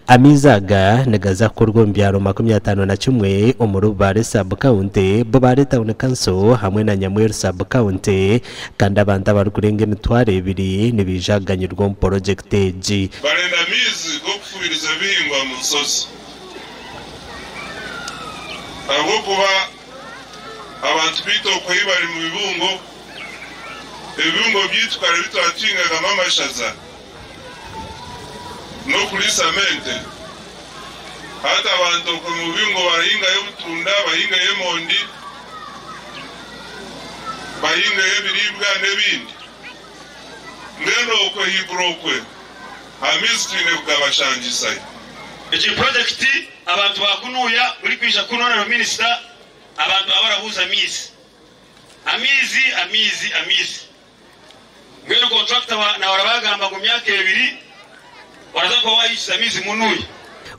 Amaizi aga nigaza kukorwa omu byaro 51 omuri Bubare Sub-county, Bubare Town Council hamwe na Nyamweru Sub-county kandi abantu abarikurenga 2000 nibaija kuganyirwa omu porogyekiti egi. Barenda amaizi g'okufuhiriza ebihingwa omu nshozi ahabw'okuba abantu baitu okwo ahi bari mu bibungo, ebibungo byaitu kare ebi twatuhingagamu amashaza n'okuriisamu ente, hati abantu okwo omu bibungo barahingayo obutunda, bahingeyo emondi, bahingeyo ebiriibwa n'ebindi. Mbwenu okwe ahaiguru okwe amaizi twine kugabashangisayo. Egi purojekiti abantu ba kunuuya buri kwija kunu na minisita abantu baba barabuuza amaizi. Amaizi, amaizi, amaizi. Mbwenu kontrakita nawe araba agamba ngu myaka ebiri oraza kuba wahikize amaizi munuuya.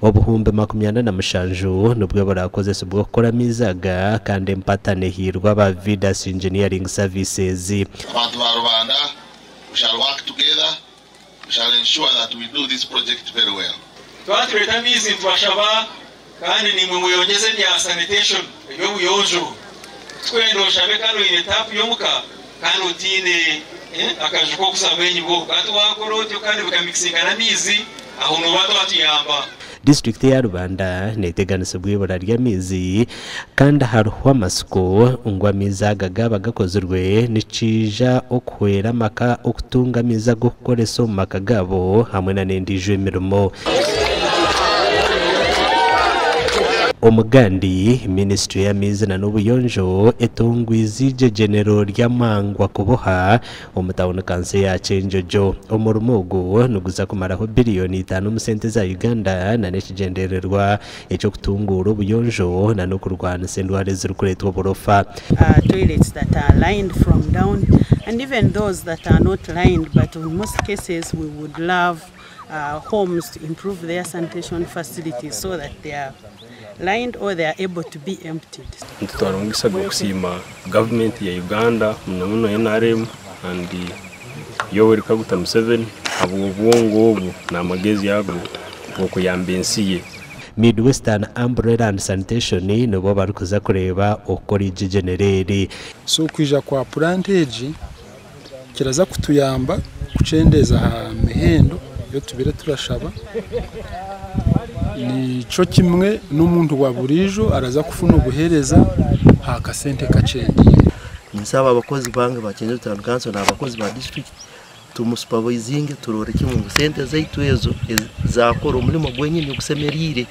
407,000 nibwo burakozesibwa okukora amaizi aga kandi empatano ehairwe aba Vidas Engineering Services. Abantu ba Rubanda, we shall work together, we shall ensure that we do this project very well. Twaba nitureeta amaizi nitubashaba kandi naimwe mweyongyeze ebya sanitation, eby'obuyonjo. Titukwenda oshabe kandi oine taapu y'omuka kandi otaine akaju k'okuzamu enyibo. Kandi waakora otyo kandi bikamikisinga n'amaizi, aho nooba twatuyamba. Disiturikiti eya Rubanda neteganisibwa eibura ry'amaizi kandi hariho amatsiko ngu amaizi aga gaaba gakozirwe nikiija okuhwera amaka okutunga amaizi ag'okukoresa omu maka gaabo hamwe na n'endiijo emirimo. Omugandi, minisiture y'amaizi na n'obuyonjo etongwize eigyegyenero ry'amangwa kuboha omu tauni kanso ya Kyenjojo. Omurimo ogu niguza kumaraho biriyoni itaano omu sente za Uganda na n'ekigyendererwa eky'okutunguura obuyonjo na n'okurwanisa endwara ezirikureetwa oburofa. Toilets that are lined from down and even those that are not lined, but in most cases we would love homes to improve their sanitation facilities so that they are lined or they are able to be emptied. Nitutwara omugisa gw'okusiima gavumenti ya Uganda muno muno NRM and Yoweri Kaguta Museveni ahabw'obwongo obu n'amagezi ago g'okuyamba ensi ye. Midwestern Umbrella and Sanitation nibo barikuza kureeba okukora eigyegyenero eri. So kwija kwa plant egi kiraza kutuyamba kukyendeza aha mihendo yo tubire turashaba, nikyo kimwe n'omuntu wa buriijo araza kufuna obuheereza aha kasente kakyendiire. Ninsaba abakozi bange ba Kyenjojo Town Council n'abakozi ba district tumusupervisinge turore kimwe ngu sente zaitu ezo zakora omurimo gwenyini ogusemeriire,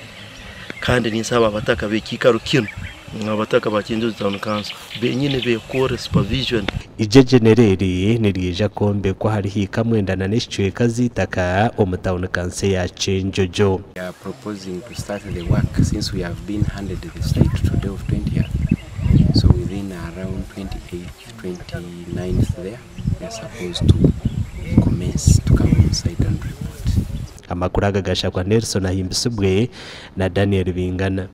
kandi ninsaba abataka b'ekiikaro kinu, abataka ba Kyenjojo Town Council benyini bekore supervision. Eigyegyenero eri niryija kwombekwa ahari hiika mwenda na n'ekicweka z'eitaka omu tauni kanso ya Kyenjojo. We are proposing to start the work since we have been handed the site today of 20th. So within around 28th, 29th there, we are supposed to commence to come on site and report. Amakuru aga gashakwa Nelson Ahimbisibwe na Daniel Bingana.